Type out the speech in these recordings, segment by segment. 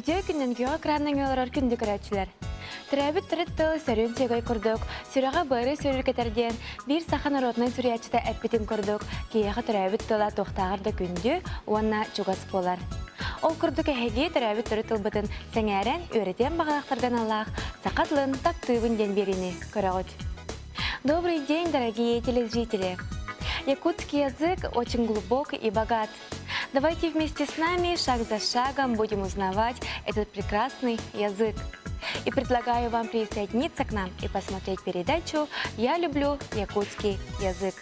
Үтүө күнүнэн күөх экранынан олорор күндү көрөөччүлэр! Төрөөбүт төрүт тыл сөрүүн сөгөй курдук, сүрэҕэ быары сүрүргэтэр диэн биир саха норуотунай суруйааччыта эппитин курдук, киһиэхэ төрөөбүт тыла туохтааҕар да күндү уонна чугас буолар. Ол курдук эһиги төрөөбүт төрүт тылбытын сэҥээрэн, үөрэтиэн баҕалаахтарга аналлаах «Саха тылын таптыыбын» диэн биэриини көрөҕүт. Добрый день, дорогие телезрители! Якутский язык очень глубок и богат. Давайте вместе с нами шаг за шагом будем узнавать этот прекрасный язык. И предлагаю вам присоединиться к нам и посмотреть передачу «Я люблю якутский язык».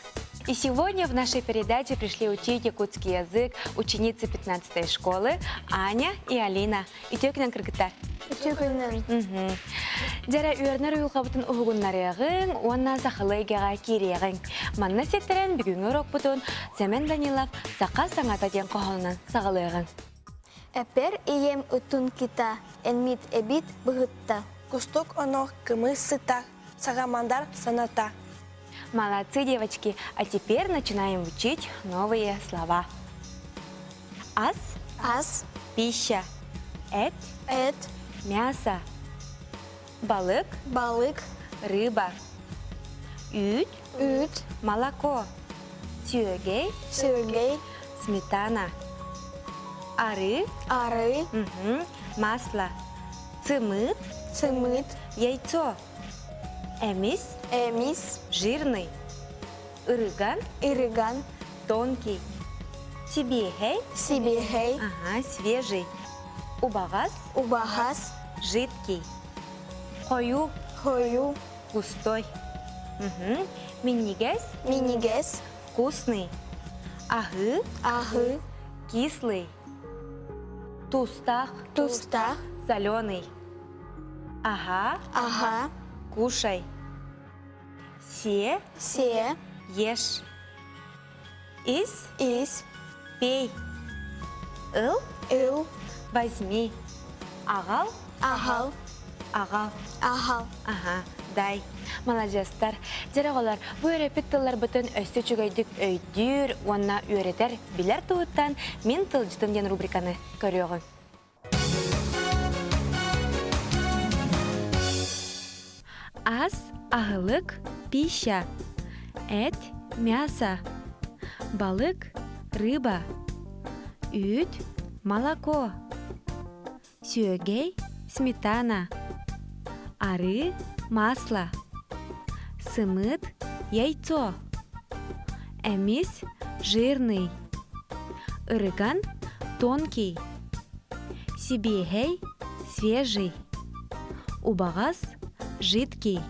И сегодня в нашей передаче пришли учить якутский язык ученицы 15 школы Аня и Алина. Үтүө күнүнэн кыргыттар. Үтүө күнүнэн. Дьэрэ үөрэнэр уйулҕабытын уһугуннарыаҕыҥ уонна сахалыы эйгэҕэ киириэҕиҥ. Манна сиэттэрэн бүгүҥҥү урокпутун Сэмэн Данилов «Саха саҥата» диэн хоһоонунан саҕалыаҕыҥ. Эпэр ийэм ытын кита, эммит эбит быһытта. Кустук онох кымыс сыта, саҕамандар саната. Молодцы, девочки! А теперь начинаем учить новые слова. Ас. Ас. Пища. Эт. Эт. Мясо. Балык. Балык. Рыба. Үүт. Үүт. Молоко. Сүөгэй. Сүөгэй. Сметана. Ары. Ары. Угу. Масло. Цымыт. Цымыт. Яйцо. Эмис. Эмис. Жирный. Ырыган. Ырыган. Тонкий. Сибиэһэй. Сибиэһэй. Ага, свежий. Убаҕас. Убаҕас. Жидкий. Хойуу. Хойуу. Густой. Угу. Минньигэс. Минньигэс. Вкусный. Аһыы. Аһыы. Кислый. Тустаах. Тустаах. Соленый. Ага. Ага. Кушай. Се. Се. Ешь. Ис. Ис. Пей. Ыл. Ыл. Возьми. Аҕал. Аҕал. Аҕал. Аҕал. Ага, дай. Маладьыастар. Дьэ оҕолор, бу үөрэппит тылларбытын өссө үчүгэйдик өйдүүр уонна үөрэтэр, билэр туһуттан Мин тылдьытым диэн рубриканы көрүөҕүҥ. Ас, аһылык, пища. Эт, мясо. Балык, рыба. Үүт, молоко. Сүөгэй, сметана. Арыы, масло. Сымыт, яйцо. Эмис, жирный. Ырыган, тонкий. Сибиэһэй, свежий. Убаҕас, жидкий.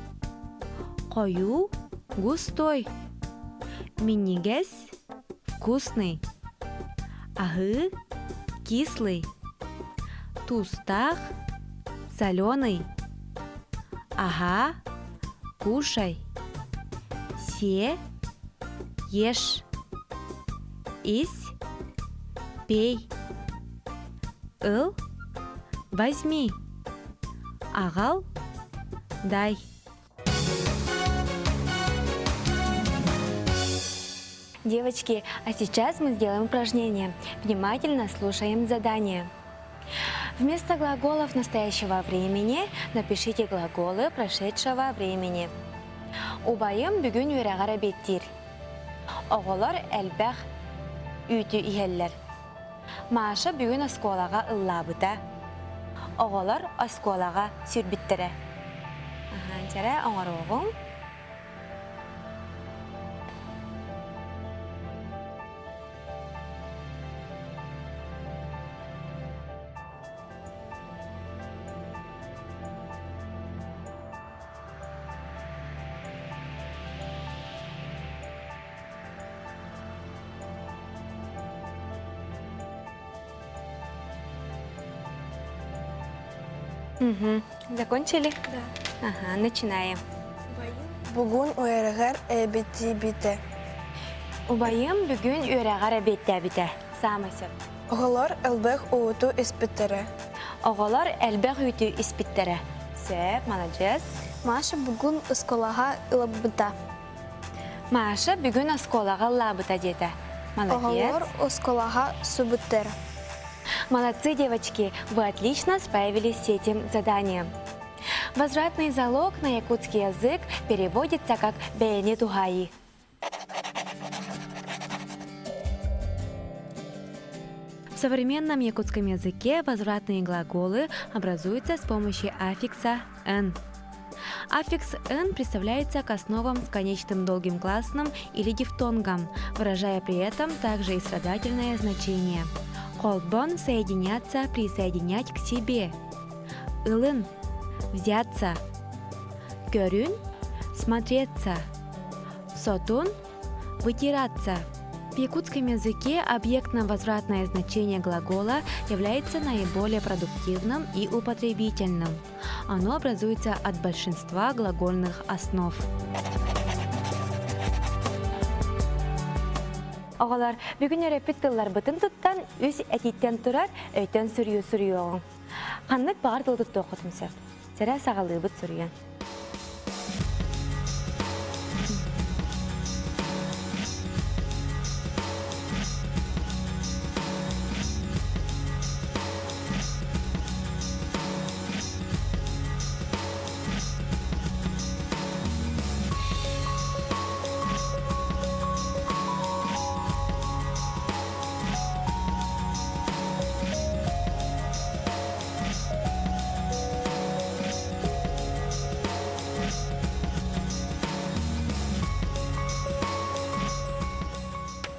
Хойуу, густой. Минньигэс, вкусный. Аһыы, кислый. Туустаах, соленый. Аһаа, кушай. Сиэ, ешь. Ис, пей. Ыл, возьми. Аҕал, дай. Девочки, а сейчас мы сделаем упражнение. Внимательно слушаем задание. Вместо глаголов настоящего времени напишите глаголы прошедшего времени. Убайым бүгүн үөрэҕэр эбиэттиир. Оҕолор элбэх үүтү иһэллэр. Маша бүгүн оскуолаҕа ыллаабыта. Оҕолор оскуолаҕа сүүрбүттэрэ. Аһаан оҥоруоҕуҥ. Угу. Закончили? Да. Ага, начинаем. Бүгүн үөрэҕэр эбэтиибитэ. Убайым бүгүн үөрэҕэр эбиэттээбитэ. Саамай сөп. Оҕолор элбэх ууту испиттэрэ. Оҕолор элбэх үүтү испиттэрэ. Сөп, маладьыас. Маша бүгүн оскуолаҕа ылбыта. Маша бүгүн оскуолаҕа ыллаабыта диэтэ. Молодец. Оҕолор оскуолаҕа субуттар. Молодцы, девочки, вы отлично справились с этим заданием. Возвратный залог на якутский язык переводится как «бэйэни туһаайыы». В современном якутском языке возвратные глаголы образуются с помощью аффикса «н». Аффикс «н» представляется к основам с конечным долгим гласным или дифтонгом, выражая при этом также и страдательное значение. Холбон – соединяться, присоединять к себе. Ылын – взяться. Көрүн – смотреться. Сотун – вытираться. В якутском языке объектно-возвратное значение глагола является наиболее продуктивным и употребительным. Оно образуется от большинства глагольных основ. Оҕолор, бүгүн өрөппүт тылларбытын туттан үс этииттэн турар өйтөн суруйуу суруйуоҕуҥ. Ханнык баҕар тылы туттуоххутун сөп. Сэрэ саҕалыыбыт суруйан.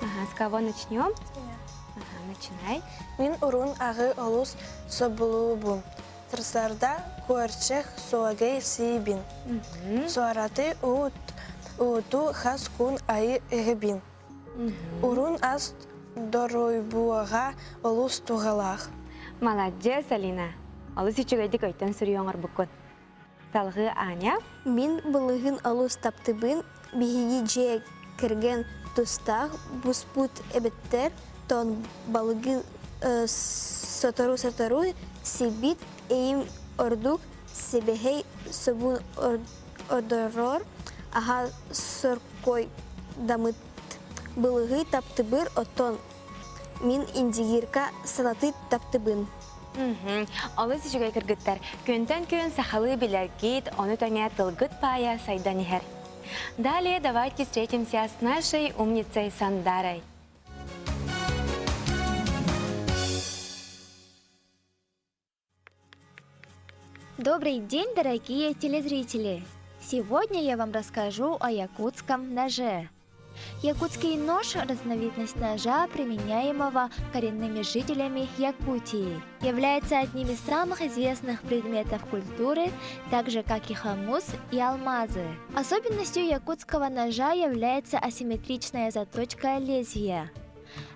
Ага, с кого начнем? С меня. Ага, начинай. Мин урун аҕы олус собулуубун. Сарсыарда күөрчэх суогэй сиибин. Суораты ууту хас кун айы ыһыбин. Урун ас доруйбуоҕа олус туһалаах. Маладьыас, Алина. Олус үчүгэйдик өйтөн суруйа оҥорбуккун. Салҕыы Аня. Мин былыгын олус таптыбын, биһиги дьиэ кэргэн тустаах буспут эбиттэр, тон балыгы сотору-сотору сибит эйим ордук сибэһэй собун ордорор, аһа соркойдамыт былыгы таптыбыр, оттон мин индигирка салаты таптыбын. Олус үчүгэй кыргыттар, күнтэн күн сахалыы билэргит, ону тэҥэ тылгыт паайа сайдан иһэр. Далее давайте встретимся с нашей умницей Сандарой. Добрый день, дорогие телезрители! Сегодня я вам расскажу о якутском ноже. Якутский нож – разновидность ножа, применяемого коренными жителями Якутии. Является одним из самых известных предметов культуры, так же как и хомус и алмазы. Особенностью якутского ножа является асимметричная заточка лезвия,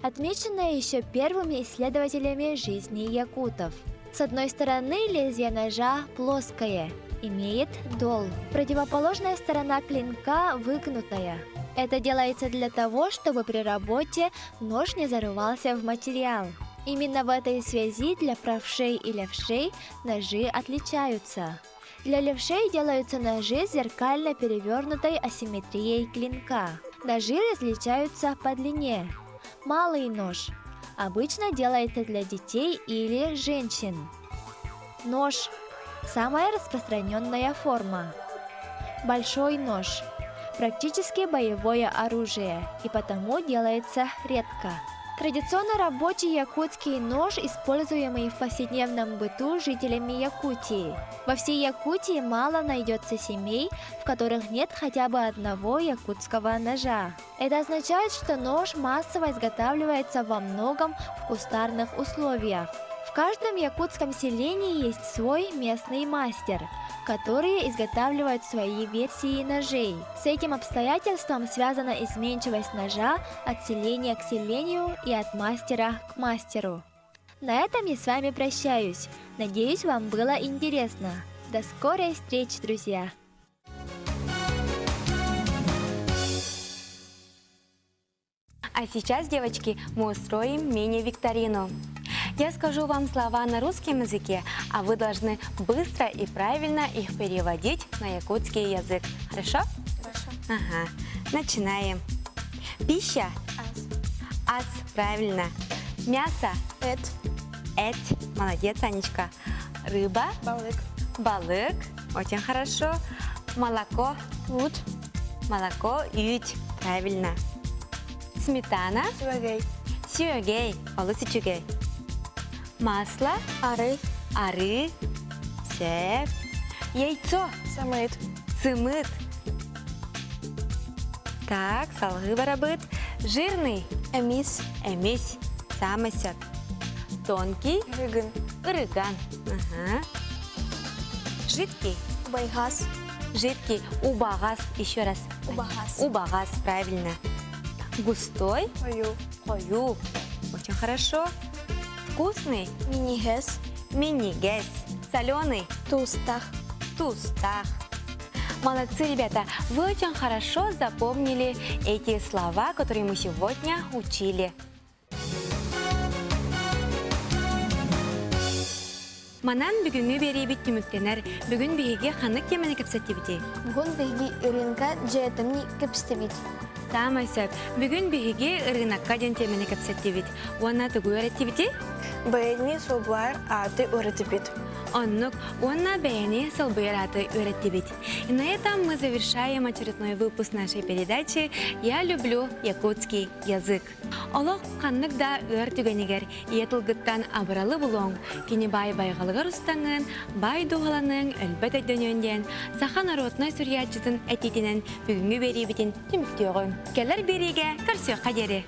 отмеченная еще первыми исследователями жизни якутов. С одной стороны лезвие ножа плоское, имеет дол. Противоположная сторона клинка выгнутая. Это делается для того, чтобы при работе нож не зарывался в материал. Именно в этой связи для правшей и левшей ножи отличаются. Для левшей делаются ножи с зеркально перевернутой асимметрией клинка. Ножи различаются по длине. Малый нож обычно делается для детей или женщин. Нож – самая распространенная форма. Большой нож – практически боевое оружие и потому делается редко. Традиционно рабочий якутский нож, используемый в повседневном быту жителями Якутии. Во всей Якутии мало найдется семей, в которых нет хотя бы одного якутского ножа. Это означает, что нож массово изготавливается во многом в кустарных условиях. В каждом якутском селении есть свой местный мастер, который изготавливает свои версии ножей. С этим обстоятельством связана изменчивость ножа от селения к селению и от мастера к мастеру. На этом я с вами прощаюсь. Надеюсь, вам было интересно. До скорой встречи, друзья! А сейчас, девочки, мы устроим мини-викторину. Я скажу вам слова на русском языке, а вы должны быстро и правильно их переводить на якутский язык. Хорошо? Хорошо. Ага. Начинаем. Пища. Ас. Ас. Правильно. Мясо. Эт. Эт. Молодец, Анечка. Рыба. Балык. Балык. Очень хорошо. Молоко. Ут. Молоко, ють. Правильно. Сметана. Сүөгэй. Сүөгэй. Олус үчүгэй. Масло. Ары. Ары. Сөп. Яйцо. Сымыт. Сымыт. Так, салгыы барабыт. Жирный. Эмис. Эмис. Саамай сөп. Тонкий. Ырыгын. Ырыган. Ага. Жидкий. Убайгас. Жидкий. Убаҕас. Еще раз. Убаҕас. Убаҕас, правильно. Густой. Хойуу. Хойуу. Очень хорошо. Вкусный. Минньигэс. Минньигэс. Соленый. Туустаах. Туустаах. Молодцы, ребята! Вы очень хорошо запомнили эти слова, которые мы сегодня учили. Манан бүгүҥҥү биэриибит түмүктэнэр. Бүгүн биһиги ханнык теманы кэпсэттибитий? Бүгүн биһиги ырыынка дьиэтэмни кэпсэтибит. Саамай сөп. Бүгүн биһиги ырыынакка диэн теманы кэпсэттибит. Уонна тугу үөрэттибитий? Бэйэни солбуйар ааты үөрэттибит. Оннук уонна бэйэни солбуйар ааты үөрэттибит. И на этом мы завершаем очередной выпуск нашей передачи «Я люблю якутский язык». Олох ханнык да ыар түгэнигэр ийэ тылгыттан абыралы булуоҥ, кини баай байҕалыгар устаҥын, баай дууһаланыаҥ өлбөт өйдөнүөн диэн саха народнай суруйааччытын этиитинэн бүгүҥҥү биэриибитин түмүктүөҕүҥ. Кэлэр биэриигэ көрсүөххэ диэри!